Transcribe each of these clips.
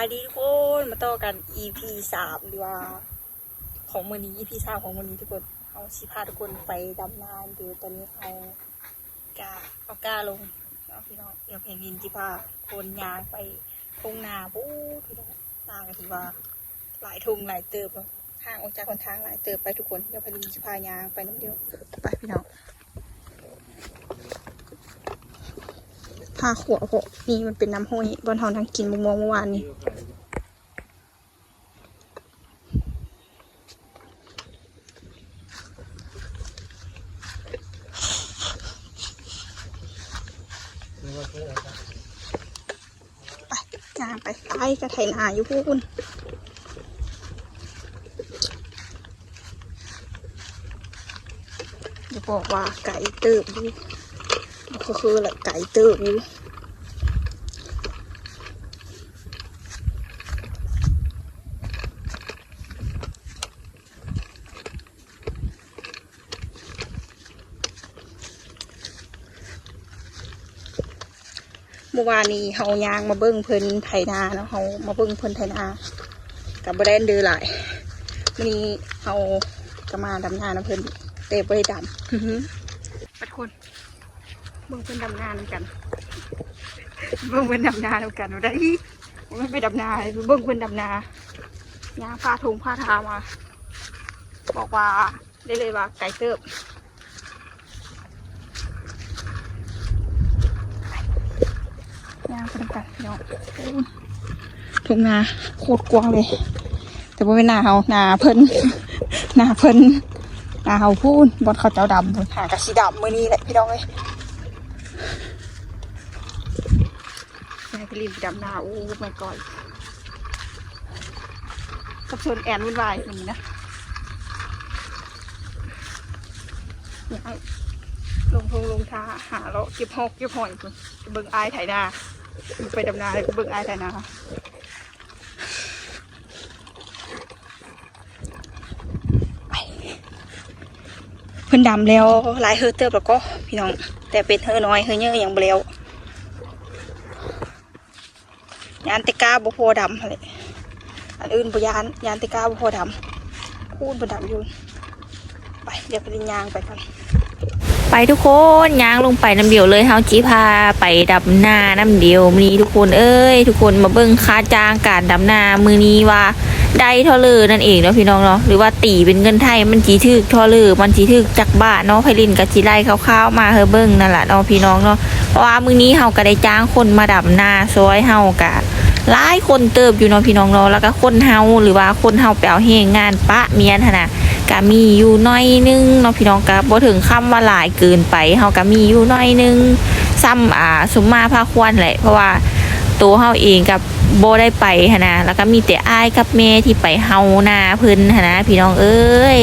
สวัสดีทุกคน มาต่อกัน อีพี สาม หรือว่าของมื้อนี้ อีพี สาม ของมื้อนี้ทุกคน เฮาสิพาทุกคนไปดำนา เดี๋ยวตอนนี้เฮากะเอาก้าลงเนาะพี่น้อง เดี๋ยวแผ่นดินสิพาคนย่างไปท่งนา โอ้ พี่น้อง นากะถือว่าหลายท่งหลายเติบเนาะ ห่างออกจากหนทางหลายเติบไปทุกคน เดี๋ยวแผ่นดินสิพาย่างไปนำเดียว ไปพี่น้อง พาขั่ว เพราะนี่มันเป็นน้ำห้วย บ่อนเฮานั่งกินมะม่วงเมื่อวานนี้ ไป ย่างไป อ้ายกะไถนาอยู่พู้น อย่าบอกว่าไกลเติบอยู่ บ่คือๆ ละ ไกลเติบอยู่ เมื่อวานนี้เฮาย่างมาเบิ่งเพิ่นไถนาเนาะ เฮามาเบิ่งเพิ่นไถนา กะบ่ได้อันเดอหลาย มื้อนี้เฮากะมาดำนานำเพิ่น แต่บ่ได้ดำ ปัดคน เบิ่งเพิ่นดำนานำกัน เบิ่งเพิ่นดำนานำกัน บ่ได้ บ่แม่นไปดำนา เบิ่งเพิ่นดำนา ย่างผ่าท่งผ่าทามา บอกว่า ได้เลยว่าไกลเติบ ย่างไปนำกันพี่น้อง โอ้ย ทุ่งนาโคตรกว้างเลย แต่บ่แม่นนาเฮา นาเพิ่น นาเพิ่น นาเฮาพู้น บ่อนเขาเจ้าดำพู้น หากะสิดำมื้อนี้แหละพี่น้องเอ้ย ยายไปลินไปดำนา โอ้ my god สับสนแอนวุ่นวายมื้อนี้นะ ยายลงท่งลงทา หาเลาะเก็บฮอกเก็บหอยพุ้น เบิ่งอ้ายไถนา ไปดำนาเลย เบิ่งอ้ายไถนา เพิ่นดำแล้วหลายเฮือเติบแล้วก็พี่น้อง แต่เป็นเฮือน้อยเฮือเยอะยังบ่แล้ว ย้านแต่ก้าบ่พอดำหั้นแหละ อันอื่นบ่ย้าน ย้านแต่ก้าบ่พอดำ พู้นเพิ่นดำอยู่ ไป เดี๋ยวไปย่างไปก่อน ไปทุกคน ย่างลงไปนำเดียวเลย เฮาจิพาไปดำนานำเดียวมื้อนี้ทุกคนเอ้ย ทุกคนมาเบิ่งค่าจ้างการดำนามื้อนี้ว่าได้เท่าเลอนั่นเองเนาะพี่น้องเนาะ หรือว่าตีเป็นเงินไทยมันสิถูกเท่าเลอ มันสิถูกจักบาทเนาะ ไพลินกะสิไล่คร่าวๆมาให้เบิ่งนั่นล่ะเนาะพี่น้องเนาะ เพราะว่ามื้อนี้เฮากะได้จ้างคนมาดำนาซอยเฮากะ หลายคนเติบอยู่เนาะพี่น้องเนาะ แล้วกะคนเฮา หรือว่าคนเฮาไปเอาแรงงานปะเมียนหั้นนะ กะมีอยู่หน่อยหนึ่งเนาะพี่น้อง กะบ่ถึงคำว่าหลายเกินไป เฮากะมีอยู่หน่อยหนึ่ง ส่ำ อ่า สุมมาพาควรแหละ เพราะว่าโตเฮาเองกะบ่ได้ไปหั้นนะ แล้วกะมีแต่อ้ายกับแม่ที่ไปเฮานาเพิ่นหั้นนะพี่น้องเอ้ย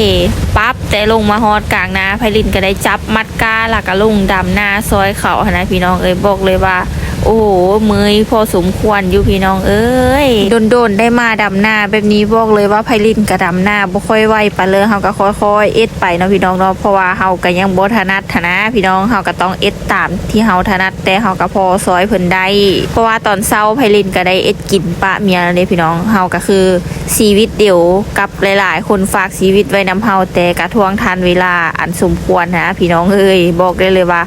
ปั๊บ แต่ลงมาฮอดกลางนา ไพลินกะได้จับมัด กา แล้วกะลงดำนาซอยเขาหั้นนะพี่น้องเอ้ย บอกเลยว่า โอ้โห เมื่อยพอสมควรอยู่พี่น้องเอ้ย โดนๆ ได้มาดำนาแบบนี้ บอกเลยว่าไพลินกะดำนาบ่ค่อยไหวปานเลย เฮากะค่อยๆ เอ็ดไปเนาะพี่น้องเนาะ เพราะว่าเฮากะยังบ่ถนัดหั้นนะพี่น้อง เฮากะต้องเอ็ดตามที่เฮาถนัด แต่เฮากะพอซอยเพิ่นได้ เพราะว่าตอนเช้าไพลินกะได้เอ็ดกินปะเมียแล้วเด้พี่น้อง เฮากะคือ ชีวิตเดียวกับหลายๆ คนฝากชีวิตไว้นำเฮา แต่กะทวงทันเวลาอันสมควรหั้นนะพี่น้องเอ้ย บอกได้เลยว่า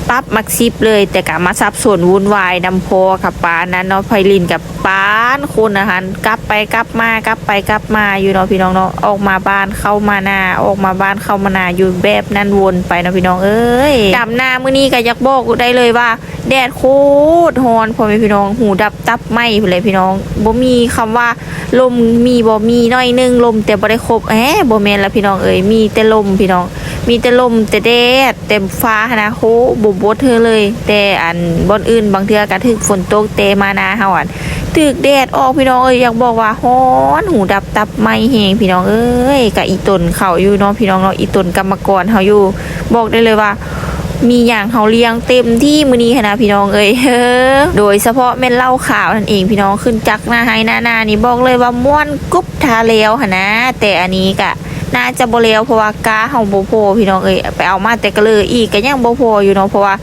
ปั๊บมักสิบเลย แต่กะมาสับสนวุ่นวายนำพ่อค่ะ ปานนั้นเนาะ ไพลินกะปานคนนะหั้น กลับไปกลับมา กลับไปกลับมาอยู่เนาะพี่น้องเนาะ ออกมาบ้านเข้ามานา ออกมาบ้านเข้ามานา อยู่แบบนั้นวนไปเนาะพี่น้องเอ้ย ดำนามื้อนี้กะอยากบอกได้เลยว่า แดดโคตรร้อนพ่อแม่พี่น้อง หูดับตับไหม้พู้นแหละพี่น้อง บ่มีคำว่าลม มีบ่ มีหน่อยหนึ่งลม แต่บ่ได้ครบ แหม บ่แม่นละพี่น้องเอ้ย มีแต่ลมพี่น้อง มีแต่ลม แต่แดด แต่ฟ้าหั้นนะ โห บ่บดหื้อเลย แต่อันบ่อนอื่นบางเทื่อกะถืกฝนตก แต่มานาเฮาอันถืกแดดออกพี่น้องเอ้ย อยากบอกว่าร้อน หูดับตับไหม้แฮงพี่น้องเอ้ย กะอีตนเขาอยู่เนาะพี่น้องเนาะ อีตนกรรมกรเฮาอยู่ บอกได้เลยว่า มีหยังเฮาเลี้ยงเต็มที่มื้อนี้หั้นนะพี่น้องเอ้ย โดยเฉพาะแม่นเหล้าขาวนั่นเองพี่น้อง ขึ้นจากหน้าไฮ่หน้านานี่บอกเลยว่าม่วนกุ๊บ ถ้าแล้วหั้นนะ แต่อันนี้กะน่าจะบ่แล้ว เพราะว่ากาเฮาบ่พอพี่น้องเอ้ย ไปเอามาแต่กะเลออีกกะยังบ่พออยู่เนาะ เพราะว่า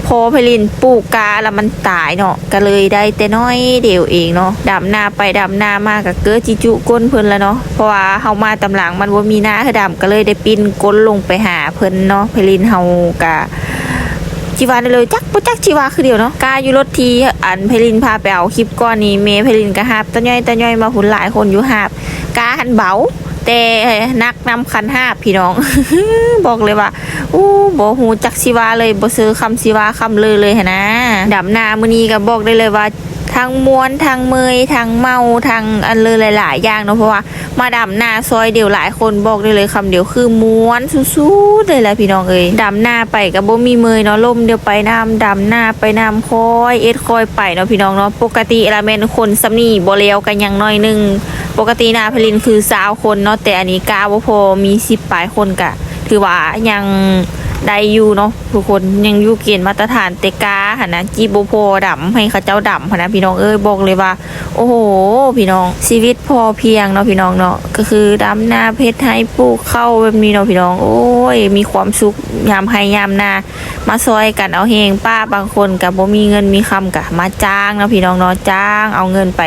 ພໍໄພລິນປູກກ້າລະມັນຕາຍເນາະ ກະເລີຍໄດ້ແຕ່ໜ້ອຍດຽວເອງເນາະ. ດຳນາໄປດຳນາມາກະເກີດຊິຈຸກົ້ນເພິ່ນລະເນາະ ເພາະວ່າເຮົາມາຕາມຫຼັງ ມັນບໍ່ມີນາໃຫ້ດຳ ກະເລີຍໄດ້ປິ່ນກົ້ນລົງໄປຫາເພິ່ນເນາະ. ໄພລິນເຮົາກະ ຊິວ່າແນວໃດ ຈັກບໍ່ຈັກຊິວ່າຄືດຽວເນາະ. ກ້າຢູ່ລົດທີ່ອັນໄພລິນພາໄປເອົາຄລິບກ່ອນນີ້ ແມ່ໄພລິນກະຫາບຕະຍ່ອຍຕະຍ່ອຍມາພຸ້ນ ຫຼາຍຄົນຢູ່ຫາບ. ກ້າຫັ້ນເບົາ ແຕ່ໜັກນຳຄັນຫາບພີ່ນ້ອງ. ບອກເລີຍວ່າ ໂອ້ ບໍ່ຮູ້ຈັກຊິວ່າເລີຍ ບໍ່ເຊີຄຳຊິວ່າຄຳເລີເລີຍຫັ້ນນາ. ດຳນາມື້ນີ້ກະບອກໄດ້ເລີຍວ່າ ທັງມ່ວນ ທັງເມີຍ ທັງເມົາ ທັງອັນເລີຫຼາຍໆຢ່າງເນາະ ເພາະວ່າ ມາດຳນາຊອຍດຽວຫຼາຍຄົນ ບອກໄດ້ເລີຍຄຳດຽວຄືມ່ວນສຸດໆເລີຍລະພີ່ນ້ອງເອີຍ. ດຳນາໄປກະບໍ່ມີເມີຍເນາະ ລົມດຽວໄປນຳ ດຳນາໄປນຳ ຄ່ອຍເຮັດຄ່ອຍໄປເນາະພີ່ນ້ອງເນາະ. ປົກກະຕິລະແມ່ນຄົນສ່ຳນີ້ ບໍ່ແລ້ວກະຍັງໜ້ອຍໜຶ່ງ. ປົກກະຕິນາໄພລິນຄືຊາວຄົນເນາະ ແຕ່ອັນນີ້ກ້າບໍ່ພໍ ມີສິບປາຍຄົນ ກະຖືວ່າຍັງໄດ້ຢູ່ເນາະທຸກຄົນ ຍັງຢູ່ເກນມາດຕະຖານ. ແຕ່ກ້າຫັ້ນນະ ຈີ່ບໍ່ພໍດຳ ໃຫ້ເຂົາເຈົ້າດຳຫັ້ນນະພີ່ນ້ອງເອີຍ. ບອກເລີຍວ່າ ໂອ້ໂຫ ພີ່ນ້ອງ ຊີວິດພໍພຽງເນາະພີ່ນ້ອງເນາະ ກະຄືດຳນາເຮັດໄຮ່ປູກເຂົ້າແບບນີ້ເນາະພີ່ນ້ອງ. ໂອ້ຍ ມີຄວາມສຸກຍາມໄຮ່ຍາມນາ ມາຊ່ອຍກັນເອົາແຮງ. ປ້າບາງຄົນກະບໍ່ມີເງິນມີຄຳ ກະມາຈ້າງເນາະພີ່ນ້ອງເນາະ ຈ້າງເອົາເງິນໄປ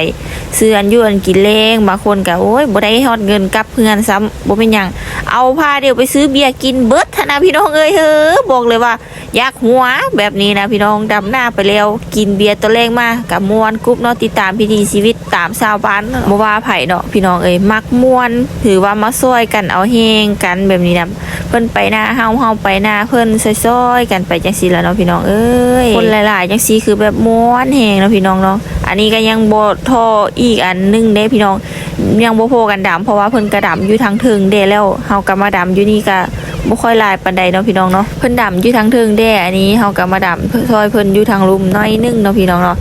ຊື້ອັນຢູ່ອັນກິນແລງ. ບາງຄົນກະ ໂອ້ຍ ບໍ່ໄດ້ຮອດເງິນກັບເຮືອນຊ້ຳ ບໍ່ແມ່ນຫຍັງ ເອົາພາດຽວໄປຊື້ເບຍກິນເບິດຫັ້ນນະພີ່ນ້ອງເອີຍ. ເຮີ ບອກເລີຍວ່າ ຢາກຫົວແບບນີ້ນະພີ່ນ້ອງ. ດຳນາໄປແລ້ວ ກິນເບຍຕອນແລງມາກະມ່ວນກຸບເນາະ. ຕິດຕາມວິຖີຊີວິດຕາມຊາວບ້ານເນາະ ບໍ່ວ່າໃຜເນາະພີ່ນ້ອງເອີຍ ມັກມ່ວນ ຖືວ່າມາຊ່ອຍກັນເອົາແຮງກັນແບບນີ້ນະ. ເພິ່ນໄປນາເຮົາ ເຮົາໄປນາເພິ່ນ ຊ່ອຍໆກັນໄປຈັ່ງຊີ້ລະເນາະພີ່ນ້ອງເອີຍ. ຄົນຫຼາຍໆຈັ່ງຊີ້ຄືແບບມ່ວນແຮງເນາະພີ່ນ້ອງເນາະ. ອັນນີ້ກະຍັງບໍ່ທໍ້ອີກອັນໜຶ່ງເດ້ພີ່ນ້ອງ ຍັງບໍ່ພໍກັນດຳ ເພາະວ່າເພິ່ນກະດຳຢູ່ທາງເທິງແດ່ແລ້ວ ເຮົາກະມາດຳຢູ່ນີ້ກະບໍ່ຄ່ອຍຫຼາຍປານໃດເນາະພີ່ນ້ອງເນາະ. ເພິ່ນດຳຢູ່ທາງເທິງແດ່ ອັນນີ້ເຮົາກະມາດຳຊ່ອຍເພິ່ນຢູ່ທາງລຸ່ມໜ້ອຍໜຶ່ງເນາະພີ່ນ້ອງເນາະ.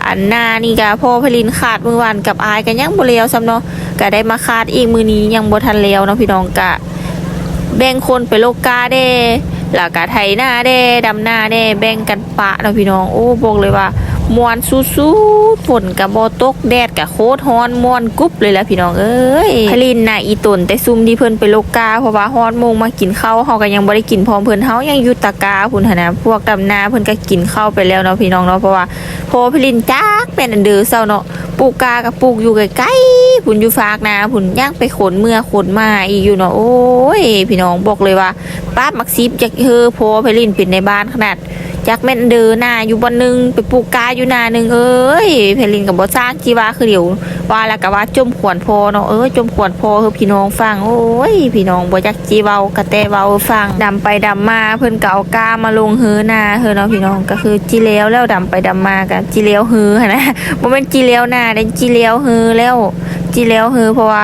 ອັນນານີ້ກະພໍ່ໄພລິນຄາດມື້ວານກັບອ້າຍກະຍັງບໍ່ແລ້ວຊ້ຳເນາະ ກະໄດ້ມາຄາດອີກມື້ນີ້ ຍັງບໍ່ທັນແລ້ວເນາະພີ່ນ້ອງ. ກະແບ່ງຄົນໄປລົກກ້າແດ່ ລະກະໄຖນາແດ່ ດຳນາແດ່ ແບ່ງກັນ ປະເນາະພີ່ນ້ອງ. ໂອ້ ບອກເລີຍວ່າມ່ວນສຸດໆ ຝົນກະບໍ່ຕົກ ແດດກະໂຄດຮ້ອນ ມ່ວນກຸບເລີຍລະພີ່ນ້ອງເອີຍ. ໄພລິນນະອີ່ຕົນແຕ່ຊຸມທີ່ເພິ່ນໄປລົກກ້າ ເພາະວ່າຮອດໂມງມາກິນເຂົ້າ ເຮົາກະຍັງບໍ່ໄດ້ກິນພ້ອມເພິ່ນ ເຮົາຍັງຢູ່ຕະກາພຸ້ນຫັ້ນນະ. ພວກດຳນາເພິ່ນກະກິນເຂົ້າໄປແລ້ວເນາະພີ່ນ້ອງເນາະ ເພາະວ່າພໍ່ໄພລິນຈັກແມ່ນອັນເດີເຊົາເນາະ ປູກກ້າກະປູກຢູ່ໄກໆພຸ້ນ ຢູ່ຟາກນາພຸ້ນ ຍັງໄປຂົນເມືອຂົນມາອີກຢູ່ເນາະ. ໂອ້ຍ ພີ່ນ້ອງ ບອກເລີຍວ່າ ປ້າບ ໝາກຊີບ ຢາກເຮີພໍ່ໄພລິນເປັນນາຍບ້ານຂະໜາດ ຈັກແມ່ນເດີໜ້າຢູ່ບ່ອນໜຶ່ງ ໄປປູກກ້າຢູ່ໜ້າໜຶ່ງເອີຍ. ໄພລິນກະບໍ່ຊ່າງຈີວ່າຄືດຽວ ວ່າລະກະວ່າຈົ່ມຄວນພໍເນາະ ເອີ ຈົ່ມຄວນພໍເຮີພີ່ນ້ອງຟັງ. ໂອ້ຍ ພີ່ນ້ອງ ບໍ່ຢາກຈີເວົ້າ ກະແຕ່ເວົ້າຟັງ. ດຳໄປດຳມາ ເພິ່ນກະເອົາກ້າມາລົງເຮີໜ້າເຮີເນາະພີ່ນ້ອງ ກະຄືຈີແລ້ວແລ້ວ ດຳໄປດຳມາກະຈີແລ້ວເຮີຫັ້ນນະ ບໍ່ແມ່ນຈີແລ້ວໜ້າເດ້ ຈີແລ້ວເຮີແລ້ວ ຈີແລ້ວເຮີ ເພາະວ່າ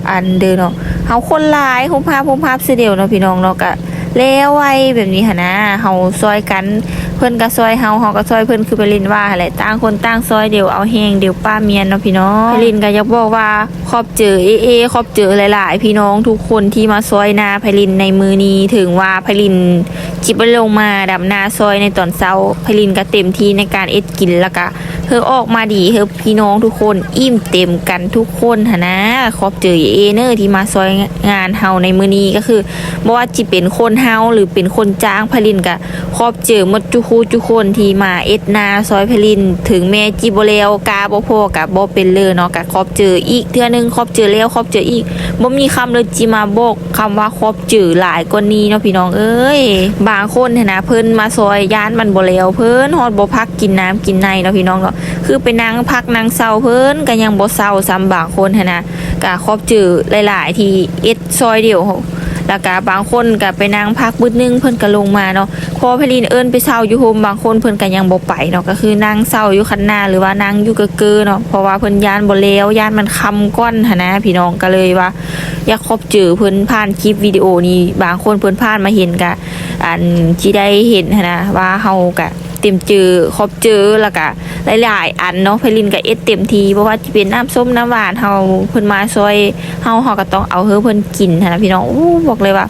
ອັນເດີເນາະ ເຮົາຄົນຫຼາຍ ຮຸບຮາບຮຸບຮາບຊື່ດຽວເນາະພີ່ນ້ອງເນາະ ກະ ແລ້ວໄວແບບນີ້ຫັ້ນນາ ເຮົາຊ່ອຍກັນ ເພິ່ນກະຊ່ອຍເຮົາ ເຮົາກະຊ່ອຍເພິ່ນ ຄືໄພລິນວ່າຫັ້ນແຫຼະ ຕ່າງຄົນຕ່າງຊ່ອຍ ດຽວເອົາແຮງ ດຽວປ້າມຽນເນາະພີ່ນ້ອງ. ໄພລິນກະຢາກບອກວ່າຂອບເຈີເອເອ ຂອບເຈີຫຼາຍໆ ພີ່ນ້ອງທຸກຄົນທີ່ມາຊ່ອຍນາໄພລິນໃນມື້ນີ້ ເຖິງວ່າໄພລິນຊິບໍ່ໄດ້ລົງມາດຳນາຊ່ອຍໃນຕອນເຊົ້າ ໄພລິນກະເຕັມທີ່ໃນການເຮັດກິນ ລະກະ ເຮີອອກມາດີ ເຮີພີ່ນ້ອງທຸກຄົນອີ່ມເຕັມກັນທຸກຄົນຫັ້ນນາ. ຂອບເຈີເອເນີທີ່ມາຊ່ອຍງານເຮົາໃນມື້ນີ້ ກະຄືບໍ່ວ່າຊິເປັນຄົນເຮົາ ຫຼືເປັນຄົນຈ້າງ ໄພລິນກະຂອບເຈີໝົດທຸກຜູ້ທຸກຄົນທີ່ມາເຮັດນາຊ່ອຍໄພລິນ ເຖິງແມ່ນຊິບໍ່ແລ້ວ ກ້າບໍ່ພໍກະບໍ່ເປັນເລີເນາະ ກະຂອບເຈີອີກເທື່ອໜຶ່ງ ຂອບເຈີແລ້ວຂອບເຈີອີກ ບໍ່ມີຄຳເລີຍ ຊິມາບອກຄຳວ່າຂອບເຈີຫຼາຍກວ່ານີ້ເນາະພີ່ນ້ອງເອີຍ. ບາງຄົນຫັ້ນນະ ເພິ່ນມາຊ່ອຍ ຢ້ານມັນບໍ່ແລ້ວ ເພິ່ນຮອດບໍ່ພັກກິນນ້ຳກິນໃນເນາະພີ່ນ້ອງເນາະ ຄືໄປນັ່ງພັກນັ່ງເຊົາ ເພິ່ນກະຍັງບໍ່ເຊົາຊ້ຳ ບາງຄົນຫັ້ນນະ ກະຂອບເຈີຫຼາຍໆທີ່ເຮັດຊ່ອຍດຽວ ລະກະບາງຄົນກະໄປນັ່ງພັກບຶດໜຶ່ງ ເພິ່ນກະລົງມາເນາະ. ພໍໄພລິນເອີ້ນໄປເຊົາຢູ່ໂຮມ ບາງຄົນເພິ່ນກະຍັງບໍ່ໄປເນາະ ກະຄືນັ່ງເຊົາຢູ່ຄັນນາ ຫຼືວ່ານັ່ງຢູ່ເກີໆເນາະ ເພາະວ່າເພິ່ນຢ້ານບໍ່ແລ້ວ ຢ້ານມັນຄ່ຳກ່ອນຫັ້ນນະພີ່ນ້ອງ ກະເລີຍວ່າ ຢາກຂອບເຈີເພິ່ນຜ່ານຄລິບວິດີໂອນີ້ ບາງຄົນເພິ່ນຜ່ານມາເຫັນກະ ອັນ ຊິໄດ້ເຫັນຫັ້ນນະ ວ່າເຮົາກະເຕັມເຈີ ຂອບເຈີ ລະກະຫຼາຍໆອັນເນາະ ໄພລິນກະເຮັດເຕັມທີ່ ບໍ່ວ່າຊິເປັນນ້ຳສົ້ມນ້ຳຫວານເຮົາ ເພິ່ນມາຊ່ອຍເຮົາ ເຮົາກະຕ້ອງເອົາໃຫ້ເພິ່ນກິນຫັ້ນນະພີ່ນ້ອງ. ໂອ້ ບອກເລີຍວ່າ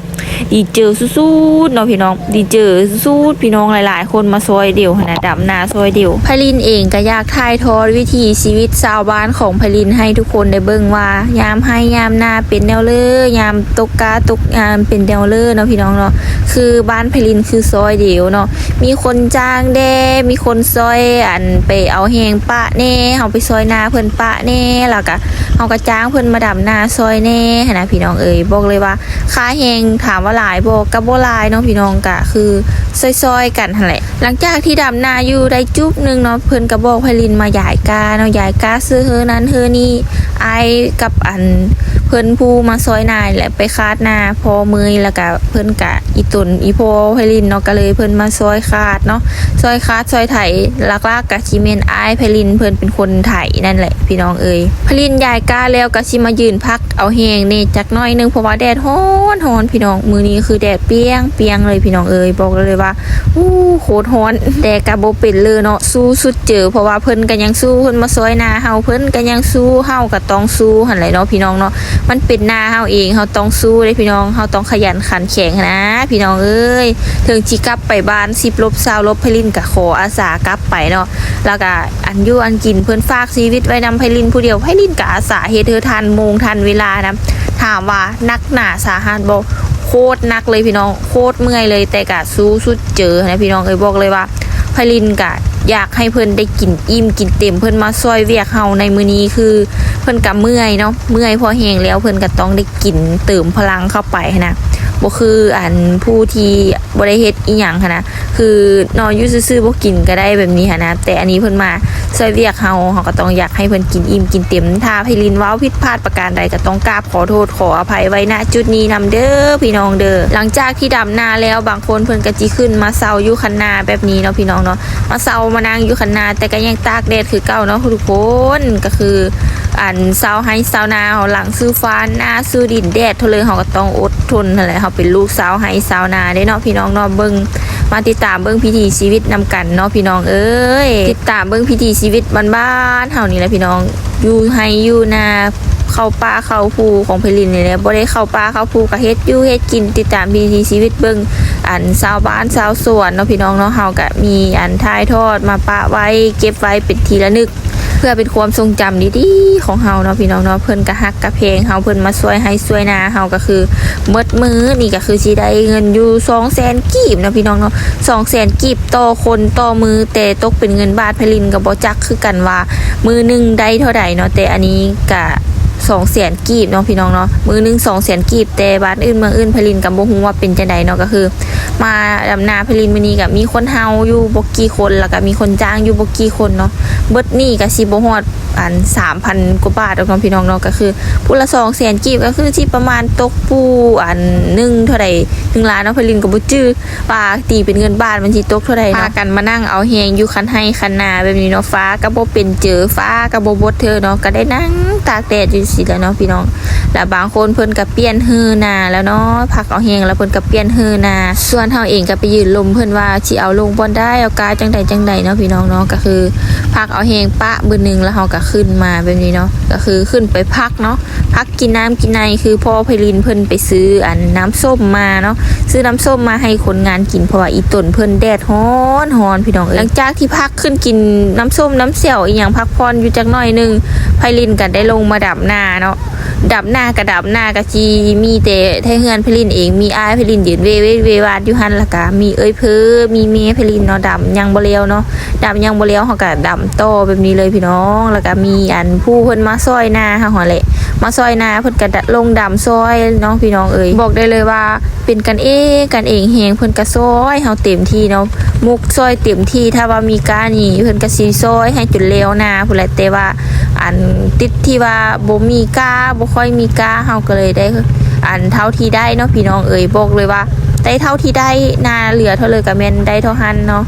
ດີເຈີສຸດໆເນາະພີ່ນ້ອງ ດີເຈີສຸດໆ ພີ່ນ້ອງຫຼາຍໆຄົນມາຊ່ອຍດຽວຫັ້ນນະ ດຳນາຊ່ອຍດຽວ. ໄພລິນເອງກໍຢາກຖ່າຍທອດວິຖີຊີວິດຊາວບ້ານຂອງໄພລິນໃຫ້ທຸກຄົນໄດ້ເບິ່ງວ່າ ຍາມໄຮ່ຍາມນາເປັນແນວເລີ ຍາມຕົກກ້າຕົກງາເປັນແນວເລີເນາະພີ່ນ້ອງເນາະ. ຄືບ້ານໄພລິນຄືຊອຍດຽວເນາະ ມີຄົນຈ້າງແດ່ ມີຄົນຊ່ອຍ ອັນ ໄປເອົາແຮງປະແດ່ ເຮົາໄປຊ່ອຍນາເພິ່ນປະແດ່ ແລ້ວກະເຮົາກໍຈ້າງເພິ່ນມາດຳນາຊ່ອຍແດ່ຫັ້ນນະ ພີ່ນ້ອງເອີຍ. ບອກເລີຍວ່າ ຄ່າແຮງຖາມວ່າຫຼາຍບໍ່? ກໍບໍ່ຫຼາຍເນາະພີ່ນ້ອງ ກໍຄືຊ່ອຍໆກັນຫັ້ນແຫຼະ. ຫຼັງຈາກທີ່ດຳນາຢູ່ໄດ້ຈຸບໜຶ່ງເນາະ ເພິ່ນກໍບອກໄພລິນມາຢາຍກ້າເນາະ ຢາຍກ້າຊື້ເຮີນັ້ນເຮີນີ້ ອ້າຍກັບອັນເພິ່ນຜູ້ມາຊ່ອຍນາແຫຼະ ໄປຄາດນາ ພໍ່ເມື່ອຍ ແລ້ວກະເພິ່ນກະ ອີຕົນອີພໍ່ໄພລິນເນາະ ກໍເລີຍເພິ່ນມາຊ່ອຍຄາດເນາະ ຊ່ອຍຄາດຊ່ອຍໄຖ. ຫຼັກໆກະຊິແມ່ນອ້າຍໄພລິນເພິ່ນເປັນຄົນໄຖນັ້ນແຫຼະ ພີ່ນ້ອງເອີຍ. ໄພລິນຢາຍກ້າແລ້ວກໍຊິມາຢືນພັກ ເອົາແຮງແດ່ຈັກໜ້ອຍໜຶ່ງ ເພາະວ່າແດດຮ້ອນໆ ພີ່ນ້ອງ. ມື້ນີ້ຄືແດດປ່ຽງໆເລີຍ ພີ່ນ້ອງເອີຍ ບອກໄດ້ເລີຍວ່າ ໂອ້ ໂຄດຮ້ອນ ແຕ່ກໍບໍ່ເປັນເລີເນາະ ສູ້ສຸດເຈີ ເພາະວ່າເພິ່ນກໍຍັງສູ້ ເພິ່ນມາຊ່ອຍນາເຮົາ ເພິ່ນກໍຍັງສູ້ ເຮົາກໍຕ້ອງສູ້ຫັ້ນແຫຼະເນາະ ພີ່ນ້ອງເນາະ. ມັນເປັນນາເຮົາເອງ ເຮົາຕ້ອງສູ້ເດ້ ພີ່ນ້ອງ ເຮົາຕ້ອງຂະຫຍັນຂັນແຂງຫັ້ນນະ ພີ່ນ້ອງເອີຍ. ເຖິງຊິກັບໄປບ້ານສິບລົບຊາວລົບ ໄພລິນກໍຂໍອາສາກັບໄປເນາະ ແລ້ວກໍ ອັນຢູ່ອັນກິນເພິ່ນຝາກຊີວິດໄວ້ນຳໄພລິນຜູ້ດຽວ ໄພລິນກໍອາສາເຮັດໃຫ້ທັນໂມງທັນເວລານຳ. ຖາມວ່າໜັກໜາສາຫັດບໍ່? ໂຄດໜັກເລີຍພີ່ນ້ອງ ໂຄດເມື່ອຍເລີຍ ແຕ່ກະສູ້ສຸດເຈີນະພີ່ນ້ອງເອີຍ. ບອກເລີຍວ່າໄພລິນກະຢາກໃຫ້ເພິ່ນໄດ້ກິນອີ່ມກິນເຕັມ ເພິ່ນມາຊ່ອຍວຽກເຮົາໃນມື້ນີ້ ຄືເພິ່ນກະເມື່ອຍເນາະ ເມື່ອຍພໍແຮງແລ້ວ ເພິ່ນກະຕ້ອງໄດ້ກິນເຕີມພະລັງເຂົ້າໄປຫັ້ນນະ ບໍ່ຄືອັນຜູ້ທີ່ບໍ່ໄດ້ເຮັດອີ່ຫຍັງຫັ້ນນະ ຄືນອນຢູ່ຊື່ໆ ບໍ່ກິນກໍໄດ້ແບບນີ້ຫັ້ນນະ. ແຕ່ອັນນີ້ເພິ່ນມາຊ່ອຍວຽກເຮົາ ເຮົາກໍຕ້ອງຢາກໃຫ້ເພິ່ນກິນອີ່ມກິນເຕັມ. ຖ້າໄພລິນເວົ້າຜິດພາດປະການໃດ ກໍຕ້ອງກາບຂໍໂທດຂໍອະໄພໄວ້ ນະ ຈຸດນີ້ນຳເດີ ພີ່ນ້ອງເດີ. ຫຼັງຈາກທີ່ດຳນາແລ້ວ ບາງຄົນເພິ່ນກໍຊິຂຶ້ນມາເຊົາຢູ່ຄັນນາແບບນີ້ເນາະ ພີ່ນ້ອງເນາະ ມາເຊົາມານັ່ງຢູ່ຄັນນາ ແຕ່ກໍຍັງຕາກແດດຄືເກົ່າເນາະທຸກຄົນ. ກໍຄື ອັນ ຊາວໄຮ່ຊາວນາເຮົາ ຫຼັງສູ້ຟ້າໜ້າສູ້ດິນ ແດດເທົ່າເລີຍ ເຮົາກໍຕ້ອງອົດທົນຫັ້ນແຫຼະ ເຮົາເປັນລູກຊາວໄຮ່ຊາວນາເດ້ເນາະ ພີ່ນ້ອງເນາະ. ເບິ່ງ ມາຕິດຕາມເບິ່ງວິຖີຊີວິດນຳກັນເນາະ ພີ່ນ້ອງເອີຍ. ຕິດຕາມເບິ່ງວິຖີຊີວິດບ້ານໆເຮົານີ້ແຫຼະ ພີ່ນ້ອງ ຢູ່ໄຮ່ຢູ່ນາ ເຂົ້າປ່າເຂົ້າພູຂອງໄພລິນນີ້ແຫຼະ ບໍ່ໄດ້ເຂົ້າປ່າເຂົ້າພູກໍເຮັດຢູ່ເຮັດກິນ. ຕິດຕາມວິຖີຊີວິດເບິ່ງ ອັນ ຊາວບ້ານຊາວສວນເນາະ ພີ່ນ້ອງເນາະ. ເຮົາກໍມີ ອັນ ຖ່າຍທອດມາປະໄວ້ ເກັບໄວ້ເປັນທີ່ລະນຶກ ເພື່ອເປັນຄວາມຊົງຈຳດີໆຂອງເຮົາເນາະ ພີ່ນ້ອງເນາະ. ເພິ່ນກໍຮັກກໍແພງເຮົາ ເພິ່ນມາຊ່ວຍໄຮ່ຊ່ວຍນາເຮົາ ກໍຄືໝົດມື້ນີ້ກໍຄືຊິໄດ້ເງິນຢູ່ສອງແສນກີບເນາະ ພີ່ນ້ອງເນາະ ສອງແສນກີບຕໍ່ຄົນຕໍ່ມື້. ແຕ່ຕົກເປັນເງິນບາດ ໄພລິນກໍບໍ່ຈັກຄືກັນວ່າມື້ໜຶ່ງໄດ້ເທົ່າໃດເນາະ ແຕ່ອັນນີ້ກໍສອງແສນກີບເນາະ ພີ່ນ້ອງເນາະ ມື້ໜຶ່ງສອງແສນກີບ. ແຕ່ບ້ານອື່ນເມືອງອື່ນ ໄພລິນກໍບໍ່ຮູ້ວ່າເປັນຈັ່ງໃດເນາະ ກໍຄື ມາດຳນາໄພລິນມື້ນີ້ກໍມີຄົນເຮົາຢູ່ບໍ່ກີ່ຄົນ ແລ້ວກໍມີຄົນຈ້າງຢູ່ບໍ່ກີ່ຄົນເນາະ. ເບິດນີ້ກໍຊິບໍ່ຮອດ ອັນ ສາມພັນກວ່າບາດດອກເນາະ ພີ່ນ້ອງເນາະ. ກໍຄືຜູ້ລະສອງແສນກີບ ກໍຄືຊິປະມານຕົກຜູ້ ອັນ ໜຶ່ງເທົ່າໃດ ໜຶ່ງລ້ານເນາະ ໄພລິນກໍບໍ່ຈື່ວ່າຕີເປັນເງິນບາດມັນຊິຕົກເທົ່າໃດເນາະ. ພາກັນມານັ່ງເອົາແຮງຢູ່ຄັນໄຮ່ຄັນນາແບບນີ້ເນາະ ຟ້າກໍບໍ່ເປັນເຈີ ຟ້າກໍບໍ່ບົດເທີເນາະ ກໍໄດ້ນັ່ງຕາກແດດຢູ່ຊີ້ແຫຼະເນາະ ພີ່ນ້ອງ. ແລ້ວບາງຄົນເພິ່ນກໍປ່ຽນຮືນາແລ້ວເນາະ ພັກເອົາແຮງແລ້ວເພິ່ນກໍປ່ຽນຮືນາ. ສ່ວນເຮົາເອງກໍໄປຢືນລົມເພິ່ນວ່າຊິເອົາລົງບ່ອນໃດ ເອົາກ້າຈັ່ງໃດຈັ່ງໃດເນາະ ພີ່ນ້ອງເນາະ. ກໍຄືພັກເອົາແຮງປະມື້ໜຶ່ງ ແລ້ວເຮົາກໍຂຶ້ນມາແບບນີ້ເນາະ ກໍຄືຂຶ້ນໄປພັກເນາະ ພັກກິນນ້ຳກິນໃນ ຄືພໍ່ໄພລິນເພິ່ນໄປຊື້ ອັນ ນ້ຳສົ້ມມາເນາະ ຊື້ນ້ຳສົ້ມມາໃຫ້ຄົນງານກິນ ເພາະວ່າອີ່ຕົນເພິ່ນແດດຮ້ອນໆ ພີ່ນ້ອງເອີຍ. ຫຼັງຈາກທີ່ພັກຂຶ້ນກິນນ້ຳສົ້ມນ້ຳແຈ່ວອີ່ຫຍັງ ພັກຜ່ອນຢູ່ຈັກໜ້ອຍໜຶ່ງ ໄພລິນກໍໄດ້ລົງມາດຳນາເນາະ. ດຳນາກະດຳນາ ກະຊິມີແຕ່ໄທເຮືອນໄພລິນເອງ ມີອ້າຍໄພລິນຢືນເວວາດຢູ່ຫັ້ນ ແລ້ວກະມີເອື້ອຍເພີ ມີແມ່ໄພລິນເນາະ ດຳຍັງບໍ່ແລ້ວເນາະ ດຳຍັງບໍ່ແລ້ວ ເຮົາກະດຳຕໍ່ແບບນີ້ເລີຍພີ່ນ້ອງ. ແລ້ວກະມີອັນຜູ້ເພິ່ນມາຊ່ອຍນາເຮົາຫັ້ນແຫຼະ ມາຊ່ອຍນາ ເພິ່ນກະລົງດຳຊ່ອຍເນາະ ພີ່ນ້ອງເອີຍ. ບອກໄດ້ເລີຍວ່າ ເປັນກັນເອງກັນເອງແຮງ ເພິ່ນກະຊ່ອຍເຮົາເຕັມທີ່ເນາະ ມຸກຊ່ອຍເຕັມທີ່. ຖ້າວ່າມີກ້ານີ້ ເພິ່ນກະຊິຊ່ອຍໃຫ້ຈົນແລ້ວນາພຸ້ນແຫຼະ ແຕ່ວ່າ ອັນ ຕິດທີ່ວ່າບໍ່ມີກ້າ ບໍ່ຄ່ອຍມີກ້າ ເຮົາກໍເລີຍໄດ້ ອັນ ເທົ່າທີ່ໄດ້ເນາະ ພີ່ນ້ອງເອີຍ. ບອກເລີຍວ່າ ໄດ້ເທົ່າທີ່ໄດ້ ນາເຫຼືອເທົ່າເລີກະແມ່ນໄດ້ເທົ່າຫັ້ນເນາະ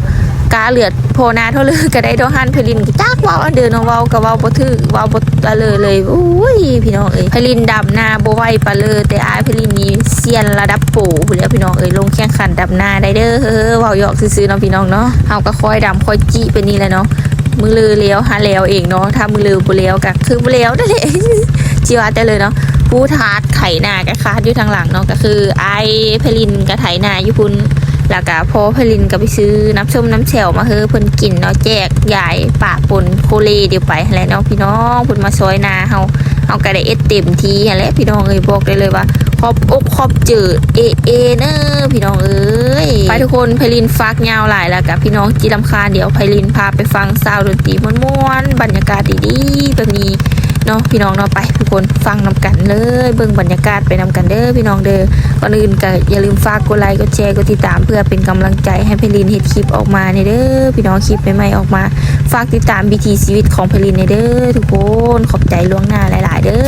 ກ້າເຫຼືອພໍນາເທົ່າເລີກະໄດ້ເທົ່າຫັ້ນ. ໄພລິນກະຈັກເວົ້າອັນເດີເນາະ ເວົ້າກະເວົ້າບໍ່ຖືກ ເວົ້າບໍ່ ຕະເລີເລີຍ. ໂອ້ຍ ພີ່ນ້ອງເອີຍ ໄພລິນດຳນາບໍ່ໄຫວປານເລີ ແຕ່ອ້າຍໄພລິນນີ້ຊຽນລະດັບໂປພຸ້ນແຫຼະ ພີ່ນ້ອງເອີຍ. ລົງແຂ່ງຂັນດຳນາໄດ້ເດີ ເວົ້າຢອກຊື່ໆເນາະ ພີ່ນ້ອງເນາະ. ເຮົາກໍຄ່ອຍດຳຄ່ອຍຈິໄປນີ້ແຫຼະເນາະ ມື້ເລີແລ້ວຫາແລ້ວເອງເນາະ ຖ້າມື້ເລີບໍ່ແລ້ວກໍຄືບໍ່ແລ້ວນັ້ນແຫຼະ ຊິວ່າແຕ່ເລີເນາະ. ປູຖາດໄຖນາກະຄາດຢູ່ທາງຫຼັງເນາະ ກະຄືອ້າຍໄພລິນກະໄຖນາຢູ່ພຸ້ນ ລະກະພໍ່ໄພລິນກະໄປຊື້ນ້ຳສົ້ມນ້ຳແຈ່ວມາໃຫ້ເພິ່ນກິນເນາະ ແຈກຢາຍປະປົນໂຄເລດຽວໄປຫັ້ນແຫຼະເນາະພີ່ນ້ອງ ເພິ່ນມາຊ່ອຍນາເຮົາ ເຮົາກະໄດ້ເຮັດເຕັມທີ່ຫັ້ນແຫຼະພີ່ນ້ອງເອີຍ ບອກໄດ້ເລີຍວ່າຂອບອົກຂອບໃຈເອເອເດີພີ່ນ້ອງເອີຍ. ໄປທຸກຄົນ ໄພລິນຟາກຍາວຫຼາຍລະກະພີ່ນ້ອງຈິລຳຄານ ດຽວໄພລິນພາໄປຟັງສາວດົນຕີມ່ວນໆ ບັນຍາກາດດີໆແບບນີ້ເນາະພີ່ນ້ອງເນາະ ໄປທຸກຄົນ ຟັງນຳກັນເລີຍ ເບິ່ງບັນຍາກາດໄປນຳກັນເດີພີ່ນ້ອງເດີ. ກ່ອນອື່ນກະຢ່າລືມຝາກກົດໄລ ກົດແຊ ກົດຕິດຕາມ ເພື່ອເປັນກຳລັງໃຈໃຫ້ໄພລິນເຮັດຄລິບອອກມາແດ່ເດີພີ່ນ້ອງ ຄລິບໃໝ່ໆອອກມາ ຝາກຕິດຕາມວິຖີຊີວິດຂອງໄພລິນແດ່ເດີທຸກຄົນ ຂອບໃຈລ່ວງໜ້າຫຼາຍໆເດີ.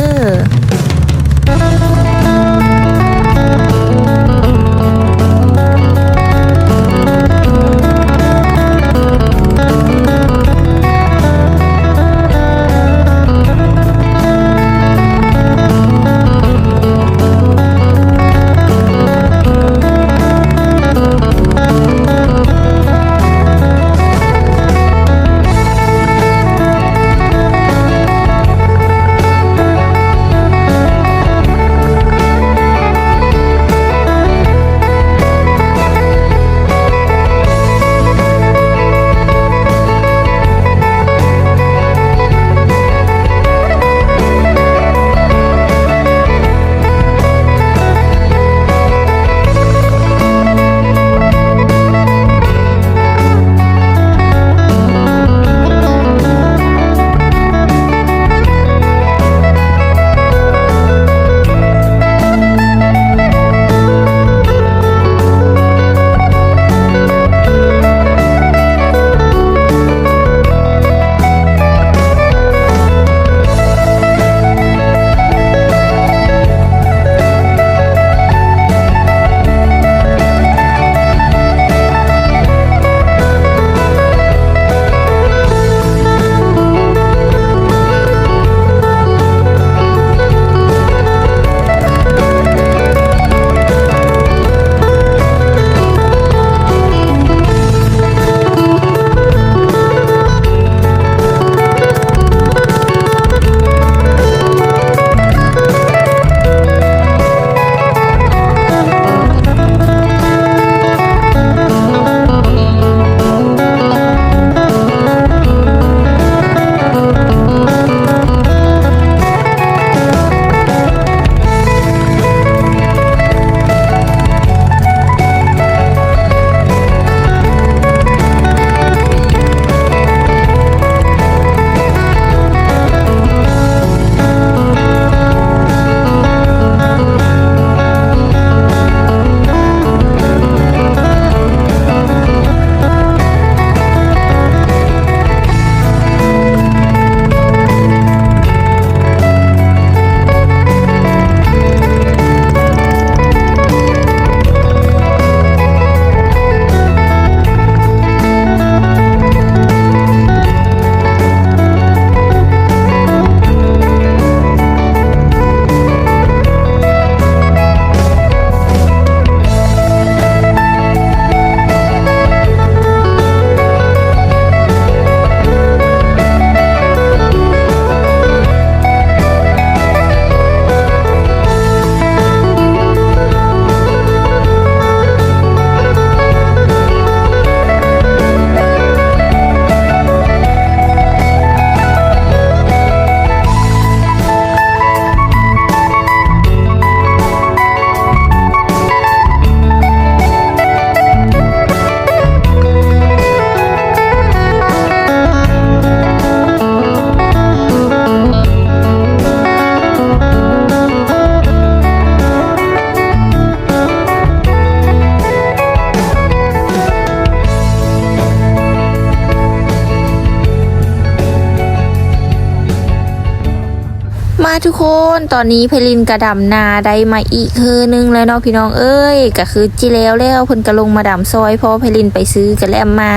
ມາທຸກຄົນ ຕອນນີ້ໄພລິນກະດຳນາໄດ້ມາອີກເຮີໜຶ່ງແລ້ວເນາະພີ່ນ້ອງເອີຍ ກະຄືຈິແລ້ວແລ້ວ ເພິ່ນກະລົງມາດຳຊ່ອຍ ພໍໄພລິນໄປຊື້ກະແລັມມາ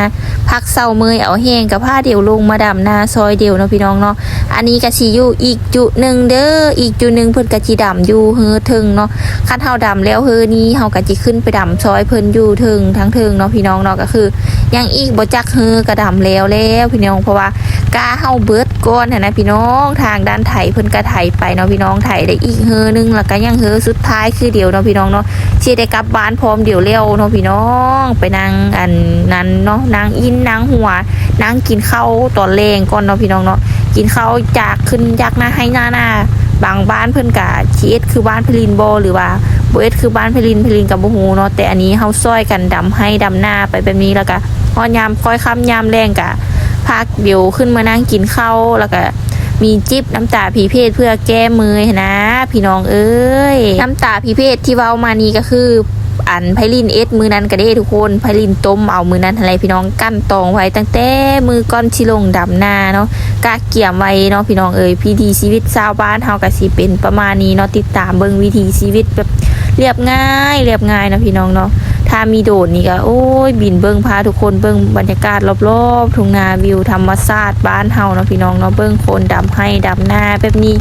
ພັກເຊົາເມື່ອຍເອົາແຮງ ກະພາດຽວລົງມາດຳນາຊ່ອຍດຽວເນາະພີ່ນ້ອງເນາະ. ອັນນີ້ກະຊິຢູ່ອີກຈຸໜຶ່ງເດີ ອີກຈຸໜຶ່ງເພິ່ນກະຊິດຳຢູ່ເຮີເທິງເນາະ. ຄັນເຮົາດຳແລ້ວເຮີນີ້ ເຮົາກະຊິຂຶ້ນໄປດຳຊ່ອຍເພິ່ນຢູ່ເທິງ ທາງເທິງເນາະພີ່ນ້ອງເນາະ. ກະຄືຍັງອີກບໍ່ຈັກເຮີກະດຳແລ້ວແລ້ວພີ່ນ້ອງ ເພາະວ່າກ້າເຮົາເບິດກ່ອນຫັ້ນນະພີ່ນ້ອງ. ທາງດ້ານໄທເພິ່ນກະໄຖ ໄຖໄປເນາະພີ່ນ້ອງ ໄຖໄດ້ອີກເຮີໜຶ່ງ ແລ້ວກໍຍັງເຮີສຸດທ້າຍຄືດຽວເນາະພີ່ນ້ອງເນາະ ຊິໄດ້ກັບບ້ານພ້ອມດຽວແລ້ວເນາະພີ່ນ້ອງ. ໄປນັ່ງອັນນັ້ນເນາະ ນັ່ງອິນນັ່ງຫົວ ນັ່ງກິນເຂົ້າຕອນແລງກ່ອນເນາະພີ່ນ້ອງເນາະ. ກິນເຂົ້າຈາກ ຂຶ້ນຈາກນາໄຮ່ນານາ ບາງບ້ານເພິ່ນກະຊິເຮັດຄືບ້ານໄພລິນບໍ່ ຫຼືວ່າບໍ່ເຮັດຄືບ້ານໄພລິນ ໄພລິນກໍບໍ່ຮູ້ເນາະ. ແຕ່ອັນນີ້ເຮົາຊ່ອຍກັນດຳໄຮ່ດຳນາໄປແບບນີ້ ແລ້ວກະຮອດຍາມຄ່ອຍຄ່ຳຍາມແລງກະພາກັນເບວຂຶ້ນມານັ່ງກິນເຂົ້າ ແລ້ວກະມີຈິບນ້ຳຕາພີເພດເພື່ອແກ້ເມື່ອຍຫັ້ນນາພີ່ນ້ອງເອີຍ. ນ້ຳຕາພີເພດທີ່ເວົ້າມານີ້ກໍຄື ອັນໄພລິນເຮັດມື້ນັ້ນກະເດ້ທຸກຄົນ ໄພລິນຕົ້ມເອົາມື້ນັ້ນຫັ້ນແຫຼະພີ່ນ້ອງ ກັ່ນຕອງໄວ້ຕັ້ງແຕ່ມື້ກ່ອນຊິລົງດຳນາເນາະ ກະກຽມໄວ້ເນາະພີ່ນ້ອງເອີຍ. ວິຖີຊີວິດຊາວບ້ານເຮົາກະຊິເປັນປະມານນີ້ເນາະ ຕິດຕາມເບິ່ງວິຖີຊີວິດແບບລຽບງ່າຍ ລຽບງ່າຍເນາະພີ່ນ້ອງເນາະ. ຖ້າມີໂດຣນນີ້ກະ ໂອ້ຍ ບິນເບິ່ງ ພາທຸກຄົນເບິ່ງບັນຍາກາດລອບໆ ທົ່ງນາ ວິວທຳມະຊາດບ້ານເຮົາເນາະພີ່ນ້ອງເນາະ. ເບິ່ງຄົນດຳໄຮ່ດຳນາແບບນີ້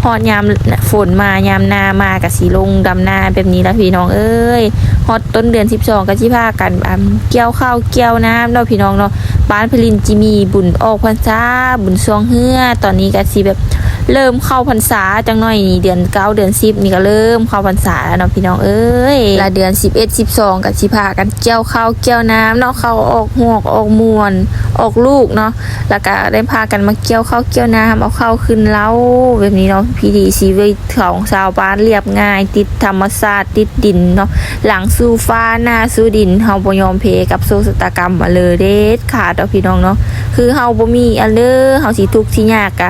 ຮອດຍາມຝົນມາ ຍາມໜ້າມາກະຊິລົງດຳນາແບບນີ້ລະພີ່ນ້ອງເອີຍ. ຮອດຕົ້ນເດືອນສິບສອງກະຊິພາກັນ ອັນ ກ່ຽວເຂົ້າກ່ຽວນ້ຳເນາະພີ່ນ້ອງເນາະ. ບ້ານໄພລິນຊິມີບຸນອອກພັນສາ ບຸນຊ່ວງເຮືອ ຕອນນີ້ກະຊິແບບເລີ່ມເຂົ້າພັນສາຈັກໜ້ອຍນີ້ ເດືອນເກົ້າເດືອນສິບນີ້ກະເລີ່ມເຂົ້າພັນສາແລ້ວເນາະພີ່ນ້ອງເອີຍ. ລະເດືອນສິບເອັດ ສິບສອງກະຊິພາກັນກ່ຽວເຂົ້າກ່ຽວນ້ຳເນາະ ເຂົ້າອອກຮວກອອກໝວນອອກລູກເນາະ ແລ້ວກະໄດ້ພາກັນມາກ່ຽວເຂົ້າກ່ຽວນ້ຳ ເອົາເຂົ້າຂຶ້ນເລົ້າແບບນີ້ເນາະ. ວິຖີຊີວິດຂອງຊາວບ້ານລຽບງ່າຍ ຕິດທຳມະຊາດ ຕິດດິນເນາະ ຫຼັງສູ່ຟ້າໜ້າສູ່ດິນ. ເຮົາບໍ່ຍອມແພ້ກັບໂຊກຊະຕາກຳມາເລີຍເດັດຂາດເນາະພີ່ນ້ອງເນາະ. ຄືເຮົາບໍ່ມີອັນເດີ ເຮົາຊິທຸກຊິຍາກກະ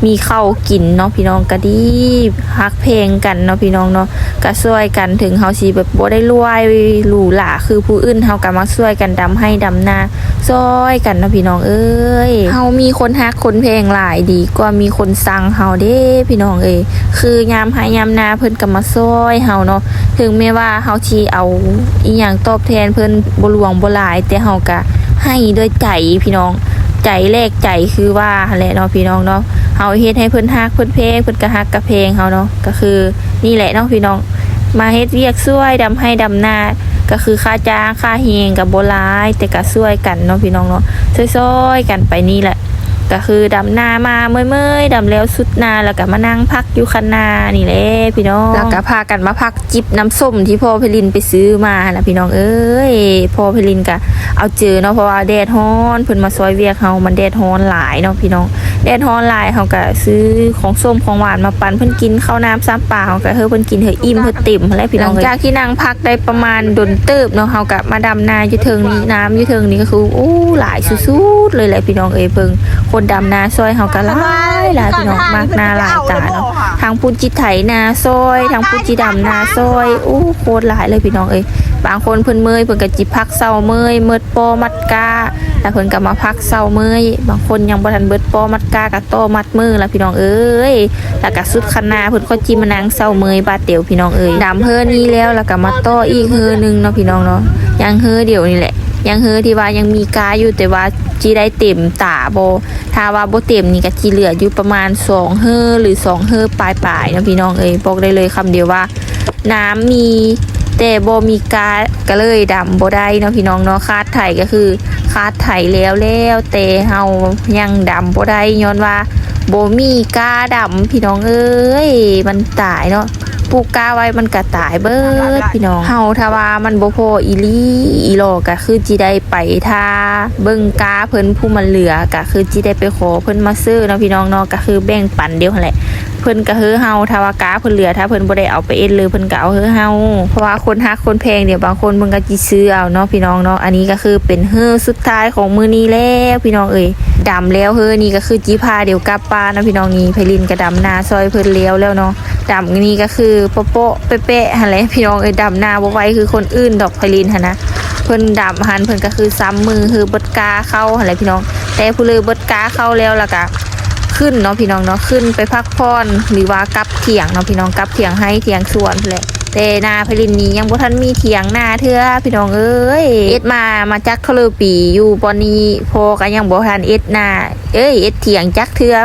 ມີເຂົ້າກິນເນາະພີ່ນ້ອງ ກະດີຮັກແພງກັນເນາະພີ່ນ້ອງເນາະ. ກະຊ່ວຍກັນ ເຖິງເຮົາຊິແບບບໍ່ໄດ້ລວຍຫຼູຫຼາຄືຜູ້ອື່ນ ເຮົາກະມາຊ່ວຍກັນດຳໄຮ່ດຳນາ ຊ່ອຍກັນເນາະພີ່ນ້ອງເອີຍ. ເຮົາມີຄົນຮັກຄົນແພງຫຼາຍ ດີກວ່າມີຄົນຊັງເຮົາເດ້ພີ່ນ້ອງເອີຍ. ຄືຍາມໄຮ່ຍາມນາເພິ່ນກໍມາຊ່ອຍເຮົາເນາະ ເຖິງແມ່ນວ່າເຮົາຊິເອົາອີ່ຫຍັງຕອບແທນເພິ່ນບໍ່ຫຼວງບໍ່ຫຼາຍ ແຕ່ເຮົາກໍໃຫ້ດ້ວຍໃຈພີ່ນ້ອງ ໃຈແລກໃຈຄືວ່າຫັ້ນແຫຼະເນາະພີ່ນ້ອງເນາະ. ເຮົາເຮັດໃຫ້ເພິ່ນຮັກເພິ່ນແພງ ເພິ່ນກໍຮັກກໍແພງເຮົາເນາະ. ກໍຄືນີ້ແຫຼະເນາະພີ່ນ້ອງ ມາເຮັດວຽກຊ່ວຍດຳໄຮ່ດຳນາ ກໍຄືຄ່າຈ້າງຄ່າແຮງກໍບໍ່ຫຼາຍ ແຕ່ກໍຊ່ວຍກັນເນາະພີ່ນ້ອງເນາະ ຊ່ອຍໆກັນໄປນີ້ແຫຼະ. ກໍຄືດຳນາມາເມື່ອຍໆ ດຳແລ້ວສຸດນາ ແລ້ວກໍມານັ່ງພັກຢູ່ຄັນນານີ້ແຫຼະພີ່ນ້ອງ ແລ້ວກໍພາກັນມາພັກຈິບນ້ຳສົ້ມທີ່ພໍ່ໄພລິນໄປຊື້ມາຫັ້ນລະພີ່ນ້ອງເອີຍ. ພໍ່ໄພລິນກໍເອົາເຈີເນາະ ເພາະວ່າແດດຮ້ອນ ເພິ່ນມາຊ່ອຍວຽກເຮົາ ມັນແດດຮ້ອນຫຼາຍເນາະພີ່ນ້ອງ ແດດຮ້ອນຫຼາຍ ເຮົາກໍຊື້ຂອງສົ້ມຂອງຫວານມາປັນເພິ່ນກິນ ເຂົ້ານ້ຳຊຳປາ ເຮົາກໍໃຫ້ເພິ່ນກິນໃຫ້ອີ່ມໃຫ້ເຕັມຫັ້ນແຫຼະພີ່ນ້ອງເອີຍ. ຫຼັງຈາກທີ່ນັ່ງພັກໄດ້ປະມານດົນເຕີບເນາະ ເຮົາກໍມາດຳນາຢູ່ເທິງນີ້ ນ້ຳຢູ່ເທິງນີ້ກໍຄື ໂອ້ ຫຼາຍສຸດໆເລີຍແຫຼະພີ່ນ້ອງເອີຍ. ເບິ່ງຄົນດຳນາຊ່ອຍເຮົາກໍຫຼາຍໆພີ່ນ້ອງ ມາກໜ້າຫຼາຍຕາເນາະ. ທາງພຸ້ນຈິໄຖນາຊ່ອຍ ທາງພຸ້ນຈິດຳນາຊ່ອຍ ໂອ້ ໂຄດຫຼາຍເລີຍພີ່ນ້ອງເອີຍ. ບາງຄົນເພິ່ນເມື່ອຍ ເພິ່ນກໍຈິພັກເຊົາເມື່ອຍ ເມີດປໍມັດກ້າ ແລ້ວເພິ່ນກໍມາພັກເຊົາເມື່ອຍ. ບາງຄົນຍັງບໍ່ທັນເບິດປໍມັດກ້າ ກໍຕໍ່ມັດມືລະພີ່ນ້ອງເອີຍ. ແລ້ວກໍສຸດຄັນນາ ເພິ່ນກໍຈິມານັ່ງເຊົາເມື່ອຍບາດດຽວພີ່ນ້ອງເອີຍ. ດຳເຮີນີ້ແລ້ວ ແລ້ວກໍມາຕໍ່ອີກເຮີໜຶ່ງເນາະພີ່ນ້ອງເນາະ. ຍັງເຮີດຽວນີ້ແຫຼະ ຍັງເຮີທີ່ວ່າຍັງມີກ້າຢູ່ ແຕ່ວ່າຊິໄດ້ເຕັມຕາບໍ່ ຖ້າວ່າບໍ່ເຕັມນີ້ກໍຊິເຫຼືອຢູ່ປະມານສອງເຮີ ຫຼື ສອງເຮີປາຍໆເນາະພີ່ນ້ອງເອີຍ. ບອກໄດ້ເລີຍຄຳດຽວວ່າ ນ້ຳມີແຕ່ບໍ່ມີກ້າ ກໍເລີຍດຳບໍ່ໄດ້ເນາະພີ່ນ້ອງເນາະ. ຂາດໄຖກໍຄືຂາດໄຖແລ້ວແລ້ວ ແຕ່ເຮົາຍັງດຳບໍ່ໄດ້ ຍ້ອນວ່າບໍ່ມີກ້າດຳພີ່ນ້ອງເອີຍ. ມັນຕາຍເນາະ ປູກກ້າໄວ້ມັນກໍຕາຍເບີດພີ່ນ້ອງ. ເຮົາຖ້າວ່າມັນບໍ່ພໍອີ່ຫຼີອີ່ຫຼໍ ກໍຄືຊິໄດ້ໄປຖ້າເບິ່ງກ້າເພິ່ນຜູ້ມັນເຫຼືອ ກໍຄືຊິໄດ້ໄປຂໍເພິ່ນມາເຊີເນາະພີ່ນ້ອງເນາະ. ກໍຄືແບ່ງປັນດຽວຫັ້ນແຫຼະ ເພິ່ນກໍເຮີເຮົາ ຖ້າວ່າກ້າເພິ່ນເຫຼືອ ຖ້າເພິ່ນບໍ່ໄດ້ເອົາໄປເອັດເລີຍ ເພິ່ນກໍເອົາເຮີເຮົາ. ເພາະວ່າຄົນຮັກຄົນແພງ ດຽວບາງຄົນເພິ່ນກໍຊິຊື້ເອົາເນາະພີ່ນ້ອງເນາະ. ອັນນີ້ກໍຄືເປັນເຮີສຸດທ້າຍຂອງມື້ນີ້ແລ້ວພີ່ນ້ອງເອີຍ. ດຳແລ້ວເຮີນີ້ກໍຄືຈິພາດຽວກັບບ້ານເນາະພີ່ນ້ອງ. ນີ້ໄພລິນກໍດຳນາຊ່ອຍເພິ່ນແລ້ວແລ້ວເນາະ. ດຳນີ້ກໍຄືເປາະໆແປະໆຫັ້ນແຫຼະພີ່ນ້ອງເອີຍ. ດຳນາບໍ່ໄວຄືຄົນອື່ນດອກ ໄພລິນຫັ້ນນະ. ເພິ່ນດຳຫັ້ນ ເພິ່ນກໍຄືຊ້ຳມື ຄືເບິດກ້າເຂົ້າຫັ້ນແຫຼະພີ່ນ້ອງ. ແຕ່ຜູ້ເລີເບິດກ້າເຂົ້າແລ້ວ ແລ້ວກໍຂຶ້ນເນາະພີ່ນ້ອງເນາະ ຂຶ້ນໄປພັກຜ່ອນ ຫຼືວ່າກັບຖຽງເນາະພີ່ນ້ອງ ກັບຖຽງໄຮ່ຖຽງສວນພຸ້ນແຫຼະ. ແຕ່ໜ້າໄພລິນນີ້ຍັງບໍ່ທັນມີຖຽງນາເທື່ອພີ່ນ້ອງເອີຍ. ເຮັດມາ ມາຈັກເທົ່າໃດປີ ຢູ່ບ່ອນນີ້ພໍ່ກໍຍັງບໍ່ທັນເຮັດນາ ເອີຍ ເຮັດຖຽງຈັກເທື່ອ.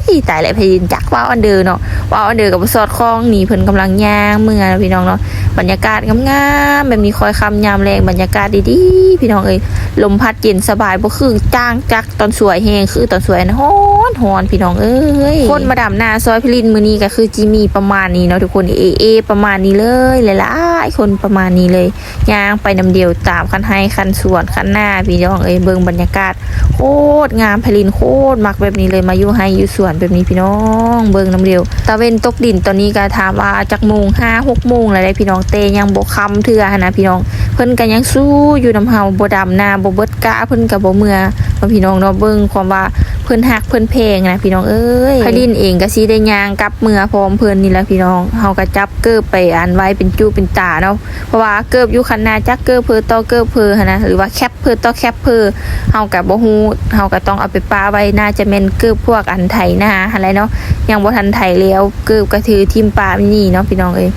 ເອີຍ ຕາຍແລ້ວ ໄພລິນຈັກເວົ້າອັນເດີເນາະ ເວົ້າອັນເດີກໍບໍ່ສອດຄ່ອງ. ນີ້ເພິ່ນກຳລັງຍ່າງເມືອເນາະພີ່ນ້ອງເນາະ. ບັນຍາກາດງາມໆແບບນີ້ ຄ່ອຍຄ່ຳຍາມແລງ ບັນຍາກາດດີໆພີ່ນ້ອງເອີຍ. ລົມພັດເຢັນສະບາຍ ບໍ່ຄືຈ້າງຈັກຕອນສວຍແຮງ ຄືຕອນສວຍຫັ້ນຮ້ອນ ຮ້ອນພີ່ນ້ອງເອີຍ. ຄົນມາດຳນາຊ່ອຍໄພລິນມື້ນີ້ກໍຄືຊິມີປະມານນີ້ເນາະທຸກຄົນ ເອ ເອ ປະມານນີ້ເລີຍ ຫຼາຍໆຄົນປະມານນີ້ເລີຍ. ຍ່າງໄປນຳດຽວຕາມຄັນໄຮ່ຄັນສວນຄັນນາພີ່ນ້ອງເອີຍ. ເບິ່ງບັນຍາກາດໂຄດງາມ ໄພລິນໂຄດມັກແບບນີ້ເລີຍ ມາຢູ່ໄຮ່ຢູ່ສວນແບບນີ້ພີ່ນ້ອງ. ເບິ່ງນຳດຽວ ຕາເວັນຕົກດິນຕອນນີ້ກໍຖາມວ່າຈັກໂມງ ຫ້າຫົກໂມງແລ້ວເດ້ພີ່ນ້ອງ ແຕ່ຍັງບໍ່ຄ່ຳເທື່ອຫັ້ນນະພີ່ນ້ອງ. ເພິ່ນກໍຍັງສູ້ຢູ່ນຳເຮົາ ບໍ່ດຳນາບໍ່ເບິດກະເພິ່ນກໍບໍ່ເມືອເນາະພີ່ນ້ອງເນາະ. ເບິ່ງຄວາມວ່າເພິ່ນຮັກເພິ່ນແພງນະພີ່ນ້ອງເອີຍ. ໄພລິນເອງກໍຊິໄດ້ຍ່າງກັບເມືອພ້ອມເພິ່ນນີ້ແຫຼະພີ່ນ້ອງ. ເຮົາກໍຈັບເກີບໄປອັນໄວ້ເປັນຈຸເປັນຕາເນາະ ເພາະວ່າເກີບຢູ່ຄັນນາ ຈັກເກີບເພີຕໍ່ເກີບເພີຫັ້ນນະ ຫຼືວ່າແຄັບເພີຕໍ່ແຄັບເພີ ເຮົາກໍບໍ່ຮູ້ ເຮົາກໍຕ້ອງເອົາໄປປະໄວ້ ໜ້າຈະແມ່ນເກີບພວກອັນໄຖນາຫັ້ນແຫຼະເນາະ. ຍັງບໍ່ທັນໄຖແລ້ວ ເກີບກໍຖືຖິ້ມປະໄວ້ນີ້ເນາະພີ່ນ້ອງເອີຍ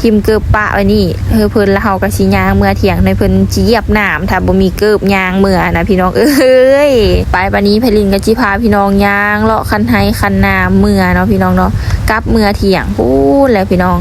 ຖິ້ມເກີບປະໄວ້ນີ້ໃຫ້ເພິ່ນ ແລ້ວເຮົາກໍຊິຍ່າງເມືອຖຽງໃຫ້ເພິ່ນ ຊິຢຽບໜາມ ຖ້າບໍ່ມີເກີບຍ່າງເມືອນະພີ່ນ້ອງເອີຍ. ໄປ ບາດນີ້ໄພລິນກໍຊິພາພີ່ນ້ອງຍ່າງເລາະຄັນໄຮ່ຄັນນາເມືອເນາະພີ່ນ້ອງເນາະ ກັບເມືອຖຽງພຸ້ນແຫຼະພີ່ນ້ອງ.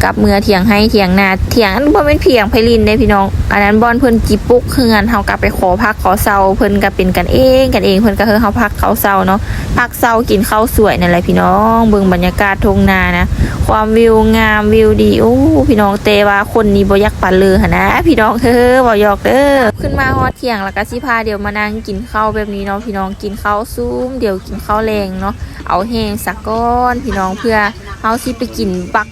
ກັບເມືອຖຽງໄຮ່ຖຽງນາ ຖຽງ ອັນ ບໍ່ແມ່ນຖຽງໄພລິນເດ້ພີ່ນ້ອງ ອັນນັ້ນບ່ອນເພິ່ນຈິປຸກເຮືອນ ເຮົາກໍໄປຂໍພັກຂໍເຊົາ ເພິ່ນກໍເປັນກັນເອງກັນເອງ ເພິ່ນກໍໃຫ້ເຮົາພັກເຮົາເຊົາເນາະ ພັກເຊົາກິນເຂົ້າສວຍນັ້ນແຫຼະພີ່ນ້ອງ. ເບິ່ງບັນຍາກາດທົ່ງນານະ ຄວາມວິວງາມວິວດີ ໂອ້ ພີ່ນ້ອງ ແຕ່ວ່າຄົນນີ້ບໍ່ຢາກປານເລີຫັ້ນນະພີ່ນ້ອງ ເຮີ ເວົ້າຢອກເດີ. ຂຶ້ນມາຮອດຖຽງແລ້ວກໍຊິພາດຽວມານັ່ງກິນເຂົ້າແບບນີ້ເນາະພີ່ນ້ອງ ກິນເຂົ້າຊຸມ ດຽວກິນເຂົ້າແລງເນາະ ເອົາແຮງສາກ່ອນພີ່ນ້ອງ ເພື່ອເຮົາຊິໄປກິນບັກ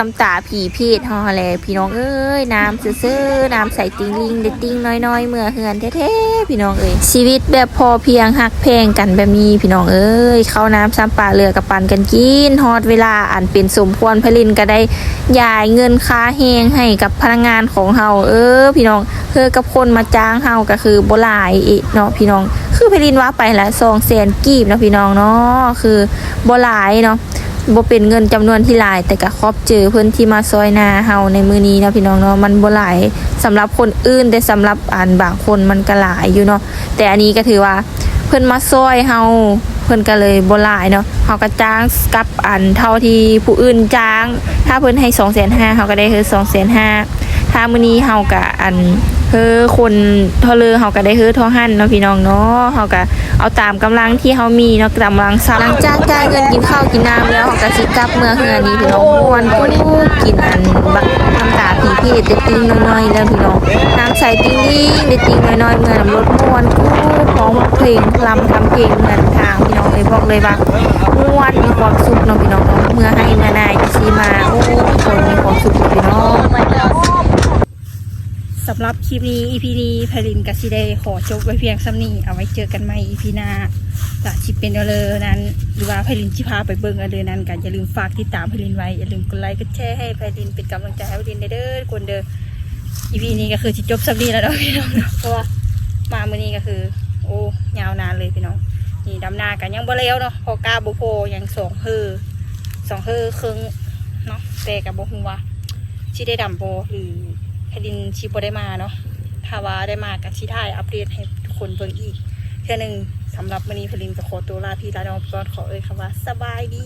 ຕຳຕາຜີເພດເຮົາຫັ້ນແຫຼະພີ່ນ້ອງເອີຍ. ນ້ຳເຊີໆ ນ້ຳໃສຕິ່ງລິ່ງ ໄດ້ຕິ່ງນ້ອຍໆ ເມືອເຮືອນແທ້ໆ ພີ່ນ້ອງເອີຍ. ຊີວິດແບບພໍພຽງ ຮັກແພງກັນແບບນີ້ພີ່ນ້ອງເອີຍ. ເຂົ້ານ້ຳຊຳປາເຫຼືອກໍປັນກັນກິນ ຮອດເວລາອັນເປັນສົມຄວນ ໄພລິນກໍໄດ້ຢາຍເງິນຄ່າແຮງໃຫ້ກັບພະນັກງານຂອງເຮົາ ເອີ ພີ່ນ້ອງ. ເຮີ ກັບຄົນມາຈ້າງເຮົາກໍຄືບໍ່ຫຼາຍເນາະພີ່ນ້ອງ ຄືໄພລິນວ່າໄປລະ ສອງແສນກີບເນາະພີ່ນ້ອງເນາະ ຄືບໍ່ຫຼາຍເນາະ. ບໍ່ເປັນເງິນຈຳນວນທີ່ຫຼາຍ ແຕ່ກໍຂອບໃຈເພິ່ນທີ່ມາຊ່ອຍນາເຮົາໃນມື້ນີ້ເນາະພີ່ນ້ອງເນາະ. ມັນບໍ່ຫຼາຍສຳລັບຄົນອື່ນ ແຕ່ສຳລັບອັນບາງຄົນມັນກໍຫຼາຍຢູ່ເນາະ. ແຕ່ອັນນີ້ກໍຖືວ່າເພິ່ນມາຊ່ອຍເຮົາ ເພິ່ນກໍເລີຍບໍ່ຫຼາຍເນາະ. ເຮົາກໍຈ້າງກັບອັນເທົ່າທີ່ຜູ້ອື່ນຈ້າງ ຖ້າເພິ່ນໃຫ້ສອງແສນຫ້າ ເຮົາກໍໄດ້ເຮີສອງແສນຫ້າ ຖ້າມື້ນີ້ເຮົາກະອັນເຮີຄົນທໍ່ເລີ ເຮົາກະໄດ້ເຮີທໍ່ຫັ້ນເນາະພີ່ນ້ອງເນາະ. ເຮົາກະເອົາຕາມກຳລັງທີ່ເຮົາມີເນາະ ກຳລັງຊັບ. ຫຼັງຈາກຈ່າຍເງິນກິນເຂົ້າກິນນ້ຳແລ້ວ ເຮົາກະຊິກັບເມືອເຮືອນນີ້ພີ່ນ້ອງ. ມ່ວນກຸບກິນອັນບັກນ້ຳຕາຜີເພດ ໄດ້ຕິ່ງນ້ອຍໆ ແລ້ວພີ່ນ້ອງ. ນ້ຳໃສຕິ່ງລິ່ງ ໄດ້ຕິ່ງນ້ອຍໆ ເມືອນຳລົດ ມ່ວນກຸບ ຮ້ອງເພງ ລຳທຳເພງເມືອນທາງພີ່ນ້ອງເອີຍ. ບອກເລີຍວ່າມ່ວນ ມີຄວາມສຸກເນາະພີ່ນ້ອງເນາະ. ເມືອໄຮ່ເມືອນາ ຊິມາ ໂອ້ ຄົນມີຄວາມສຸກເນາະພີ່ນ້ອງ. ສຳລັບຄລິບນີ້ ອີພີນີ້ ໄພລິນກໍຊິໄດ້ຂໍຈົບໄວ້ພຽງສ່ຳນີ້ ເອົາໄວ້ເຈີກັນໃໝ່ ອີພີໜ້າ ຈະຊິເປັນແນວເລີນັ້ນ ຫຼືວ່າໄພລິນຊິພາໄປເບິ່ງແນວເລີນັ້ນ ກໍຢ່າລືມຝາກຕິດຕາມໄພລິນໄວ້ ຢ່າລືມກົດໄລກົດແຊໃຫ້ໄພລິນ ເປັນກຳລັງໃຈໃຫ້ໄພລິນແດ່ເດີທຸກຄົນເດີ. ອີພີນີ້ກໍຄືຊິຈົບສ່ຳນີ້ແລ້ວເນາະພີ່ນ້ອງເນາະ ເພາະວ່າມາມື້ນີ້ກໍຄື ໂອ້ ຍາວນານເລີຍພີ່ນ້ອງ. ນີ້ດຳນາກໍຍັງບໍ່ແລ້ວເນາະ ເພາະກ້າບໍ່ພໍ ຍັງສອງເຮີ ສອງເຮີເຄິ່ງເນາະ ແຕ່ກໍບໍ່ຮູ້ວ່າ ຊິໄດ້ດຳບໍ່ ຫຼື ໄພລິນຊິບໍ່ໄດ້ມາເນາະ. ຖ້າວ່າໄດ້ມາກໍຊິຖ່າຍອັບເດດໃຫ້ທຸກຄົນເບິ່ງອີກເທື່ອໜຶ່ງ. ສຳລັບມື້ນີ້ໄພລິນກໍຂໍຕົວລາພີ່ລານ້ອງໄປກ່ອນ ຂໍເອີ່ຍຄຳວ່າສະບາຍດີ.